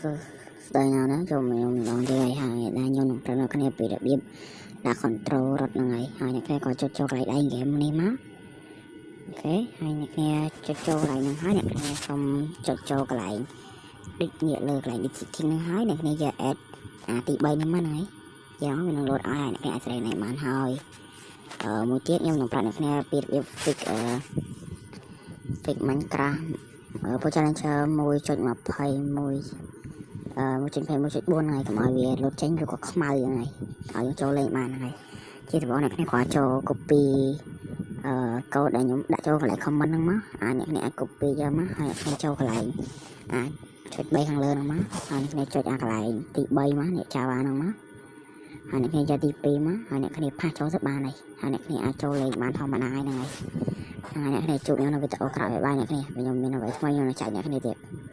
សួស្តីណាស់ណាចូលខ្ញុំម្ដងទៀតហើយហើយដែលខ្ញុំនឹងប្រាប់អ្នកគ្នាពីរបៀបដាក់ control រត់ហ្នឹងហើយហើយអ្នកគ្នាក៏ចុចចូលកន្លែងដៃ game នេះមក OK ហើយអ្នកគ្នាចុចចូលកន្លែងហ្នឹងហើយអ្នកគ្នាសូមចុចចូលកន្លែងដូចងាកលើកន្លែង setting ហ្នឹងហើយអ្នកគ្នាយក add អាទី3ហ្នឹងមកហ្នឹងហើយយ៉ាងវានឹងលោតឲ្យហើយអ្នកគ្នាអាចស្រែកនេះបានហើយអឺមួយទៀតខ្ញុំនឹងប្រាប់អ្នកគ្នាពីរបៀប fix fix Minecraft Pojav Launcher 1.21អឺ1.21.4ថ្ងៃកុំឲ្យវាលោតចេញឬក៏ខ្មៅហ្នឹងហើយឲ្យយើងចូលលេងបានហ្នឹងហើយជាដំបូងអ្នកគ្នាគ្រាន់ចូល copy កូដដែលខ្ញុំដាក់ចូលកន្លែង comment ហ្នឹងមកអាអ្នកគ្នាអាច copy យកមកហើយអ្នកគ្នាចូលកន្លែងអាចចុច3ខាងលើហ្នឹងមកហើយអ្នកគ្នាចុចអាកន្លែងទី3មកនេះ Java ហ្នឹងមកហើយអ្នកគ្នាយកទី2មកហើយអ្នកគ្នាpaste ចូលទៅបានហើយហើយអ្នកគ្នាអាចចូលលេងបានធម្មតាហ្នឹងហើយហ្នឹងហើយអ្នកគ្នាជួបខ្ញុំនៅវីដេអូក្រោយ bye bye អ្នកគ្នាខ្ញុំមានអ្វីថ្មីខ្ញុំនឹងចែកអ្នកគ្នាទៀត។